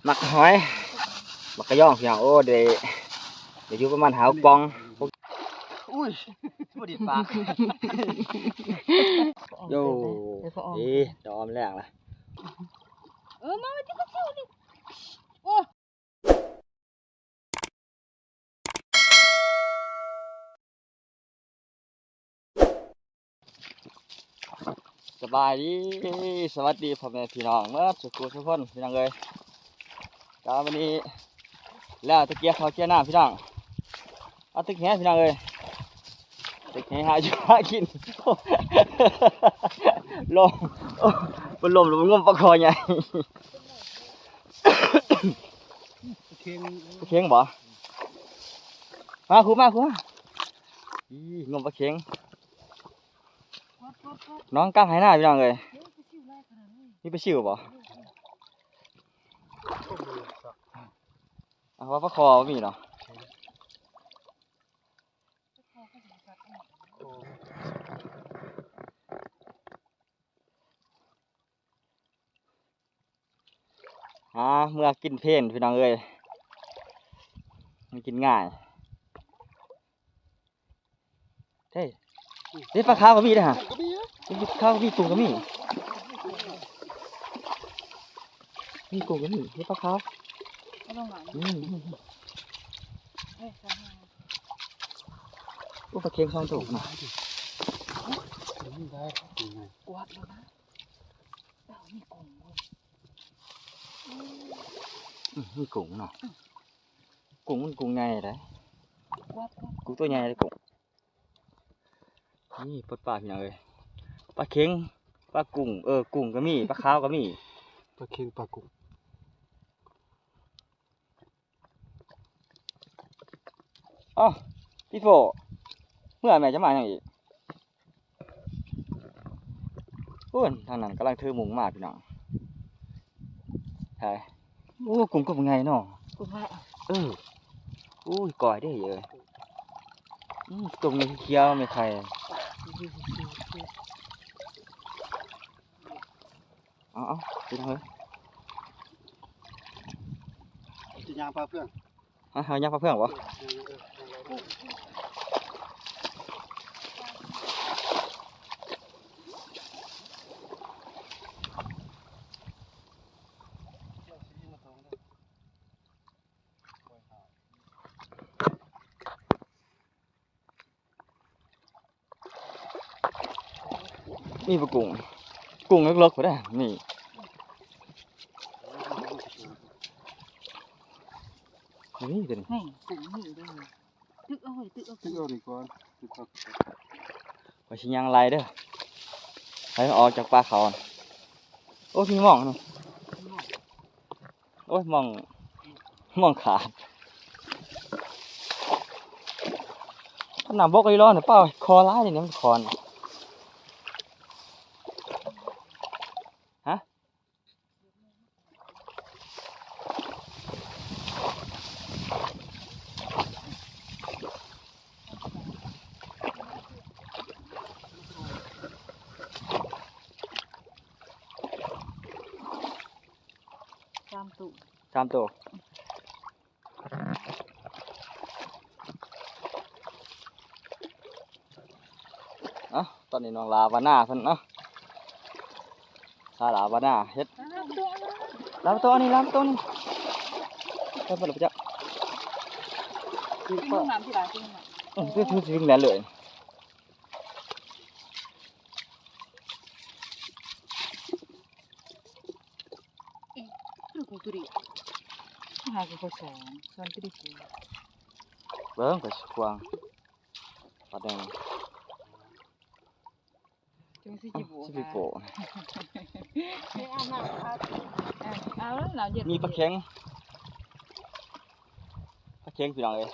ໝາກຫອຍ ໝາກກະຍອງ ພີ່ນ້ອງ. ໂອ້ ໄດ້ ໄດ້ຢູ່ປະມານຫ້າຫົກປ່ອງ. ອຸ້ຍ ບໍ່ດີດປາກ. ໂອ້ ເອີ ດອມແລ້ວລະ. ເອີ ມາ ມາ ຈິກະຊິວນີ້. ໂອ້ ສະບາຍດີ ສະຫວັດດີພໍ່ແມ່ພີ່ນ້ອງເໝິດສູ່ຜູ້ສູ່ຄົນ ພີ່ນ້ອງເອີຍ. ກໍມື້ນີ້ແລ້ວແຕ່ກ່ຽວເຂົ້າກ່ຽວນ້ຳ ພີ່ນ້ອງ. ເອົາຕຶກແຫ ພີ່ນ້ອງເອີຍ, ຕຶກແຫຫາຢູ່ຫາກິນ. ລົມ ເປັນລົມ ລົມງົມປາຄໍໃຫຍ່. ປາເຄັງ ປາເຄັງບໍ? ມາຄູ ມາຄູ. ອີ ງົມປາເຄັງ ໜອງກາງໄຮ່ນາ ພີ່ນ້ອງເອີຍ. ມີປາຊິວບໍ? ອ່າ ວ່າປາຄໍບໍ່ມີເນາະ. ຫາເມືອກິນເພນ ພີ່ນ້ອງເອີຍ, ມັນກິນງ່າຍ. ເດ້ ເດ້ ປາຂາວກໍມີເດ້ຫະ. ປາຂາວກໍມີ, ກຸ້ງກໍມີ, ມີກຸ້ງກໍມີ. ເດ້ ປາຂາວ. ອືມ ໂອ້ ປາເຄັງສອງໂຕນະ. ກວາດແລ້ວນະ. ອ້າວ ມີກຸ້ງເວີຍ. ອືມ ມີກຸ້ງເນາະ. ອືມ ກຸ້ງມັນກຸ້ງໃຫຍ່ເດ້. ກວາດ ກວາດ ກຸ້ງຕົວໃຫຍ່ເດ້ ກຸ້ງ. ນີ້ປົດປາ ພີ່ນ້ອງເອີຍ, ປາເຄັງ ປາກຸ້ງ ເອີ ກຸ້ງກໍມີ, ປາຂາວກໍມີ. ປາເຄັງ ປາກຸ້ງ. ອ້າວ ພີ່ໂຟ ເມື່ອແມ່ຈະມາຫຍັງອີກ? ໂອ້ຍ ທາງນັ້ນກຳລັງຖືມຸ້ງມາ ພີ່ນ້ອງ. ໃຊ່ ໂອ້ ກຸ້ງກໍບໍ່ໃຫຍ່ເນາະ. ກຸ້ງໃຫຍ່. ເອີ ໂອ້ຍ ກ້ອຍເດ້ເອີຍ. ອືມ ຕົງນີ້ຂຽວແມ່ໄຂ່. ເອົາ ເອົາ ໄປທາງເຮີຍ. ຊິຍ່າງປາເຟືອງ. ຮະ ເຮົາຍ່າງປາເຟືອງບໍ? ເອີ ຍ່າງ ເອີ ຍ່າງໄປ. ນີ້ປາກຸ້ງ ກຸ້ງເລິກໆພຸ້ນເດ້ ນີ້ ນີ້ຕົວນີ້ ນີ້ກຸ້ງນີ້ເດ້. ຕຶກເອົາເຮີຍ ຕຶກເອົາ ຕຶກເອົານີ້ກ່ອນ ຕຶກເອົາ. ຂ້ອຍຊິຍ່າງໄລ່ເດີ ໃຫ້ມັນອອກຈາກປ່າເຂົາ. ໂອ້ ມີໝ້ອງນີ້. ໂອ້ຍ ໝ້ອງ ໝ້ອງຂາດ. ນ້ຳບົກອີ່ຫຼໍນີ້ ປ້າ ຄໍຫຼາຍນີ້ ມັນຄໍນະ. ຮະ? ສາມໂຕ ສາມໂຕ. ເອົ້າ ຕອນນີ້ນ້ອງຫຼ້າຫວ່ານນາເພິ່ນເນາະ, ສາວຫຼ້າຫວ່ານນາເຮັດ. ຫຼ້າປະຕູນີ້ ຫຼ້າປະຕູນີ້ ໄປເບິ່ງລະປະຈັກ. ກິນນ້ຳທີ່ຫຼ້າກິນນ້ຳ. ເອີ ຄືຊິວິ່ງແລ່ນເລີຍ. ເອີ ຄືກູຕູດີ ຫາກູໄປສອນ ສອນຕູດີກູ. ເບິ່ງໄປສະກວາງ ປາແດງ ຈັ່ງຊິຈິໂບ ຊິໄປໂປະ. ເອີ ເອົານ້ຳ ເອົາ ເອົານ້ຳເຢັນ. ມີປາເຄັງ ປາເຄັງ ພີ່ນ້ອງເອີຍ.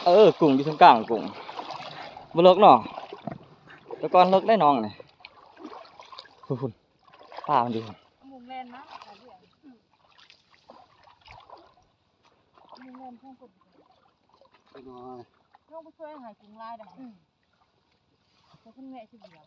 ເອີ ກຸ້ງຢູ່ເທິງກາງ ກຸ້ງ ບໍ່ເລິກເນາະ, ແຕ່ກ່ອນເລິກໄດ໋ໜອງນີ້. ພຸ້ນໆ ປາມັນຢູ່ພຸ້ນ. ໝູແມ່ນມາ ໝູແມ່ນຂອງຄົນ ນ້ອງໄປຊ່ວຍຫາກຸ້ງຫຼາຍດາ. ອືມ ແຕ່ຄົນແມ່ຊິບໍ່ຢາກ.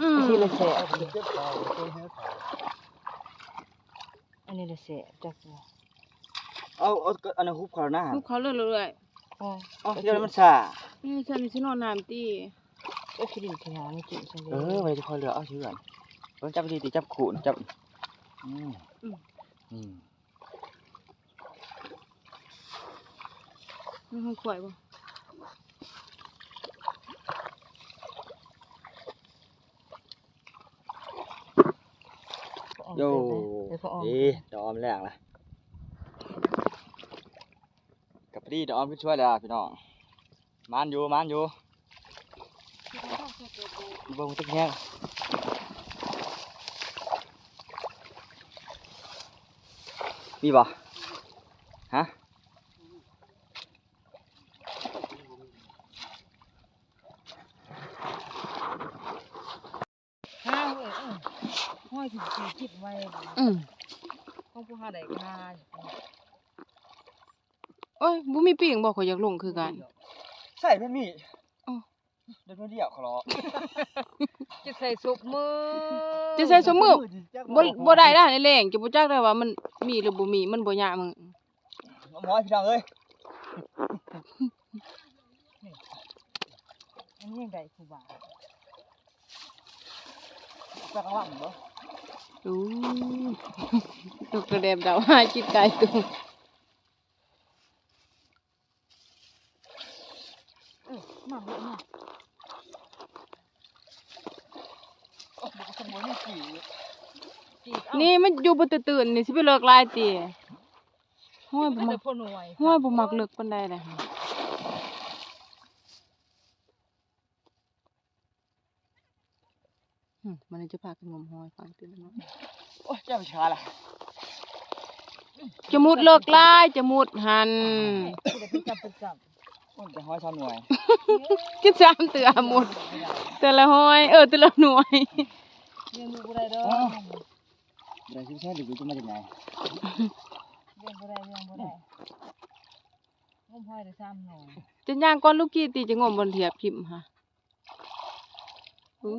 ອືມ ອັນນີ້ລະແຊບ ເອົາໄປເກັບຂາຍ ເປັນເຮັດຂາຍ ອັນນີ້ລະແຊບ ຈັກບໍ່ ເອົາ ເອົາ ອັນນັ້ນຫຸບເຂົ້ານະ ຫຸບເຂົ້າເລື້ອຍໆ ເອົາ ເອົາ ເຮັດໃຫ້ມັນຊາ ນີ້ຊັ້ນຊິນອນນ້ຳຕິ ເອົາຂີ້ດິນຂີ້ຫຍ້າມາກິນຊັ້ນເດີ ເອີ ໄວ້ຈະຄ່ອຍເລືອກເອົາຊື່ກັນ ເບິ່ງ ຈັບດີໆ ຈັບຂູດ ຈັບ ອືມ ອືມ ອືມ ມັນຂວາຍບໍ່ ໂຢ ເອີ ເອີ ດອກອອມແລ້ວລະ ກະພໍດີດອກອອມຂຶ້ນຊ່ວຍແລ້ວພີ່ນ້ອງ ໝານຢູ່ ໝານຢູ່ ເບິ່ງຈັກແຮງ ມີບໍ່ ຮະ ຫາເອີຍ ເອີ ຫ້ອຍທີ່ເກັບໄວ້ ອືມ ຂອງພວກເຮົາໄດ້ກະຫາຢູ່ ໂອ້ຍ ບໍ່ມີປີ້ງບໍ່? ຂ້ອຍຢາກລົງຄືກັນ. ໃສ່ແບບນີ້ ໂອ້ ໄດ້ໜ້ອຍດຽວ ຂໍຮ້ອງ. ຈະໃສ່ສົບມື ຈະໃສ່ສົບມື ບໍ່ ບໍ່ໄດ້ດາ ໃນແລງ ຈະບໍ່ຈັກໄດ້ວ່າມັນມີຫຼືບໍ່ມີ ມັນບໍ່ຍາມ. ງມຫອຍ ພີ່ນ້ອງເອີຍ. ອັນນີ້ຍັງໄດ້ຄູບາ ຈັກລະວັງບໍ່? ໂອ້ ຕົກກະແດບດາວ ຫາກິນກາຍຕຸງ. ເອີ ມາເລີຍ ມາ. ໂອ້ ບໍ່ ບໍ່ມີຈີບ ນີ້ມັນຢູ່ບໍ່ຕື່ນໆ ນີ້ຊິໄປເລິກຫຼາຍຕິ? ຫ້ອຍ ບໍ່ມັກ ຫ້ອຍ ບໍ່ມັກເລິກປານໃດເດ້. ອືມ ມັນຈະພາກັນງົມຫອຍຟັງຕິລະເນາະ. ໂອ້ຍ ເຈັບຂາລະ ຈະມຸດເລິກຫຼາຍ ຈະມຸດຫັ້ນ. ໂອ້ຍ ໄດ້ເປັນກຳເປັນກຳ ໂອ້ຍ ໄດ້ຫອຍສາມໜ່ວຍ ກິນສາມເທື່ອໝົດ ແຕ່ລະຫອຍ ເອີ ແຕ່ລະໜ່ວຍ. ລ້ຽງລູກບໍ່ໄດ້ດອກ ບໍ່ໄດ້ ຊິໃຊ້ລູກຈະມາຈາກໃສ? ລ້ຽງບໍ່ໄດ້ ລ້ຽງບໍ່ໄດ້ ງົມຫອຍໄດ້ສາມໜ່ວຍ. ຈະຍ່າງກ່ອນລູກກີ້ຕິ ຈະງົມບ່ອນທຽບຖິ້ມຫາ. ອື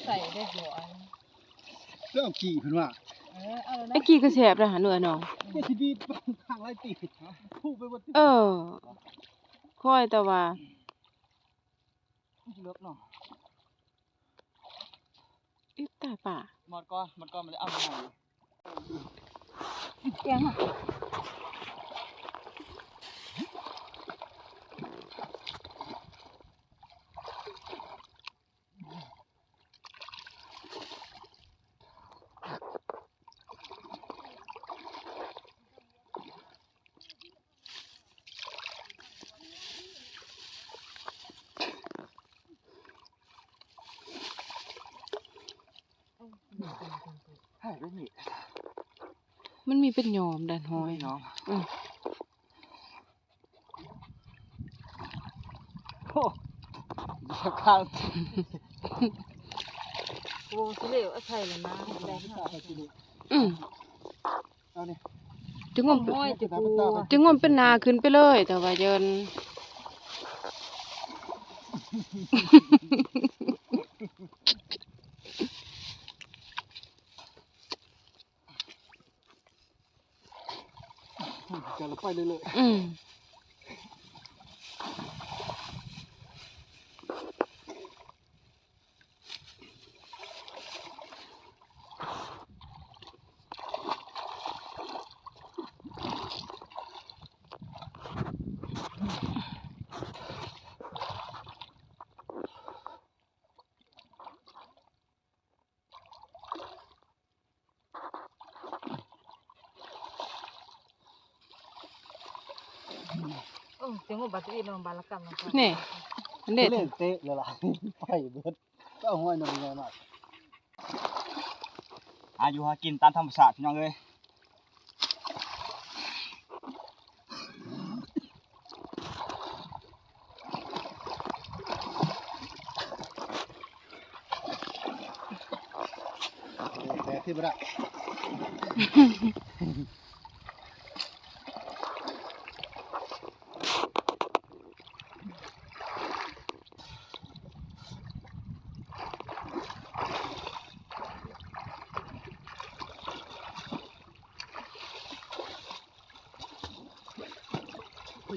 ໃສ່ໄດ້ບໍ່? ແລ້ວເອົາກີ້ເພິ່ນວ່າ ເອີ ເອົາແລ້ວນະ ໄອ້ກີ້ກໍແຊບນະ ໜ່ວຍນ້ອງ ກໍຊິດີບຂ້າງຫຼາຍຕີ ຜູ້ໄປບໍ່ ເອີ ຄ່ອຍແຕ່ວ່າ ເລິກເນາະ. ອີຕາປາ ໝົດກ່ອນ ໝົດກ່ອນ ມັນເລີຍເອົາມາໃໝ່. ແກງຫະ ມັນມີເປັນຍອມໄດ໋ ຫອຍ ເນາະ ອືມ. ໂອ້ ເຫຼືອຂ້າງ ໂອ້ ຊິເຫຼວອາໄສລະນະ ອືມ. ຈະງົມ ຈະງົມເປັນໜ້າຂຶ້ນໄປເລີຍ ແຕ່ວ່າຢ້ານ ຈະໄປເລື້ອຍໆ ອືມ. ໂອ້ ຈັ່ງວ່າບັດນີ້ເນາະ ບາລະກຳເນາະ ນີ້ ອັນນີ້ ເລະເລະແລ້ວລະ ໄປເບິດ ເອົາຫອຍໜ່ວຍໃຫຍ່ມາ ຫາຢູ່ຫາກິນຕາມທຳມະຊາດ ພີ່ນ້ອງເອີຍ. ແບບທີ່ບໍ່ໄດ້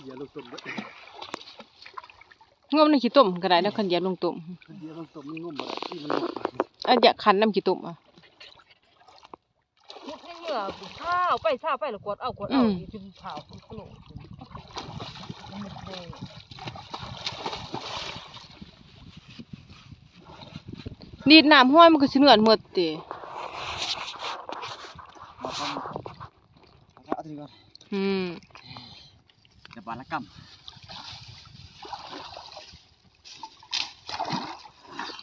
เหยียบลงต้มเบิด งมในขี้ต้มก็ได้เนาะ คันเหยียบลงต้ม คันเหยียบลงต้มมันงมบ่ได้ ที่มันลึก อ่ะ อย่าคันน้ำขี้ต้มอ่ะ มุดในเหยื่อ ข้าวไป ข้าวไป แล้วกวดเอา กวดเอา อืม อีกจนข้าว ดีดน้ำห้อยมันก็สิเหื่อนหมดติ เอาตัวนี้ก่อน อืม เดี๋ยวบาดละกำ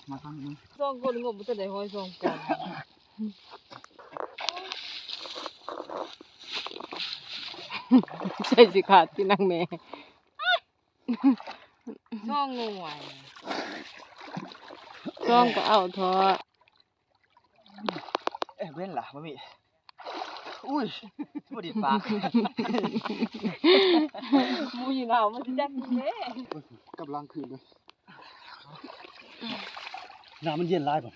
มาทางนี้ สองคนงมมันจะได้ห้อยสองคน ใส่สิขาดที่นางแม่ สองหน่วย สองก็เอาเถาะ เอ๊ะ เว้นล่ะ บ่มี ອຸ້ຍ ບໍ່ດີດປາກ ໝູຢູ່ໜາວ ມັນຊິຈັກກິນເດ້. ໂອ້ຍ ກັບຫຼັງຄືນເລີຍ. ນ້ຳມັນເຢັນຫຼາຍບໍ່?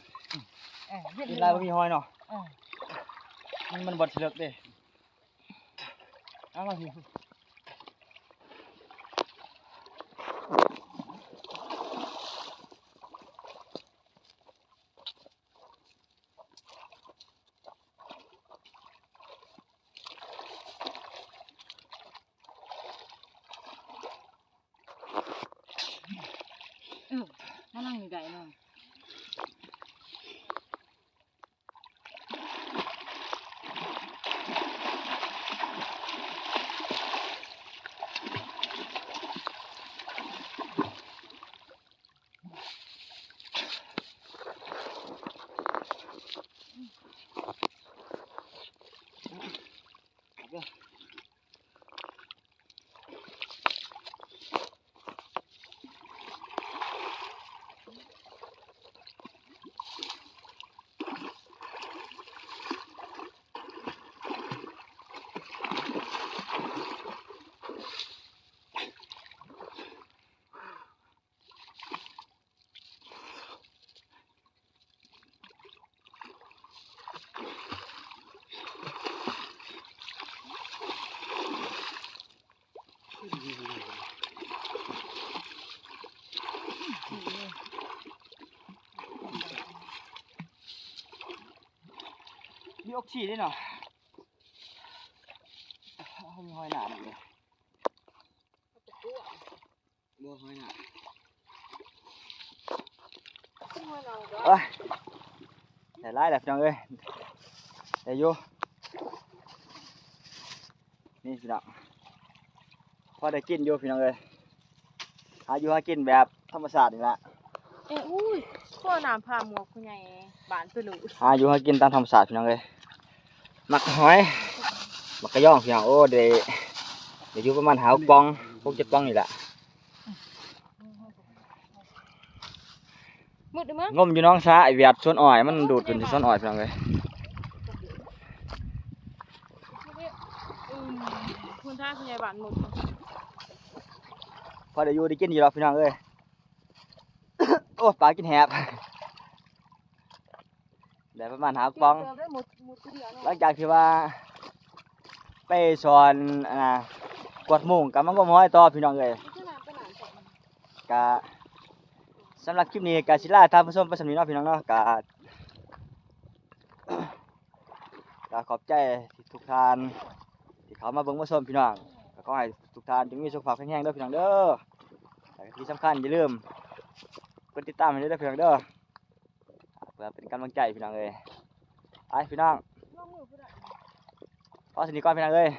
ເອີ ເຢັນ ເຢັນຫຼາຍ ບໍ່ມີຫອຍເນາະ. ເອີ ມັນ ມັນບໍ່ເລິກເດ້. ເອົາມາ ເອີ ມານັ່ງນີ້ໄດ້ເນາະ. ມີອົກຊີເດ້ເນາະ. ເຮົາມີຫອຍໜາມເດ້. ບໍ່ ຫອຍໜາມ. ໂອ້ຍ ໄດ້ຫຼາຍແລ້ວພີ່ນ້ອງເອີຍ ໄດ້ຢູ່. ນີ້ພີ່ນ້ອງ ພໍໄດ້ກິນຢູ່ພີ່ນ້ອງເອີຍ ຫາຢູ່ຫາກິນແບບທຳມະຊາດນີ້ລະ. ເອີ ອຸ້ຍ ຂໍນ້ຳພາໝວກຜູ້ໃຫຍ່ບ້ານໂຕລູກ ຫາຢູ່ຫາກິນຕາມທຳມະຊາດພີ່ນ້ອງເອີຍ. ໝາກຫອຍ ໝາກກະຍອງພີ່ນ້ອງ. ໂອ້ ໄດ້ ໄດ້ຢູ່ປະມານຫ້າຫົກປ່ອງ ຫົກເຈັດປ່ອງນີ້ແຫຼະ. ໝົດແລ້ວມັ້ງ ງົມຢູ່ໜອງສາ ໄອ້ຫວຽດສວນອ້ອຍ ມັນດູດຂຶ້ນທີ່ສວນອ້ອຍພີ່ນ້ອງເອີຍ. ອືມ ຄົນທາງຜູ້ໃຫຍ່ບ້ານໝົດ ພໍໄດ້ຢູ່ໄດ້ກິນຢູ່ດອກພີ່ນ້ອງເອີຍ. ໂອ້ ປາກິນແຫບ. ໄດ້ປະມານຫ້າກະປ໋ອງ ຫຼັງຈາກທີ່ວ່າໄປສອນ ອັນນ່າ ກວດໝູ່ ກະມາງົມຫອຍຕໍ່ພີ່ນ້ອງເອີຍ. ກະສຳລັບຄລິບນີ້ກະຊິລາທ່ານຜູ້ຊົມໄປສ່ຳນີ້ເນາະພີ່ນ້ອງເນາະ. ກະ ກະຂອບໃຈທຸກທ່ານທີ່ເຂົ້າມາເບິ່ງມາຊົມພີ່ນ້ອງ. ກະຂໍໃຫ້ທຸກທ່ານຈົ່ງມີສຸຂະພາບແຂງແຮງເດີພີ່ນ້ອງເດີ. ແລະທີ່ສຳຄັນຢ່າລືມກົດຕິດຕາມໃຫ້ເດີພີ່ນ້ອງເດີ. ເພື່ອເປັນກຳລັງໃຈພີ່ນ້ອງເອີຍ. ໄປພີ່ນ້ອງ ພໍສ່ຳນີ້ກ່ອນພີ່ນ້ອງເອີຍ.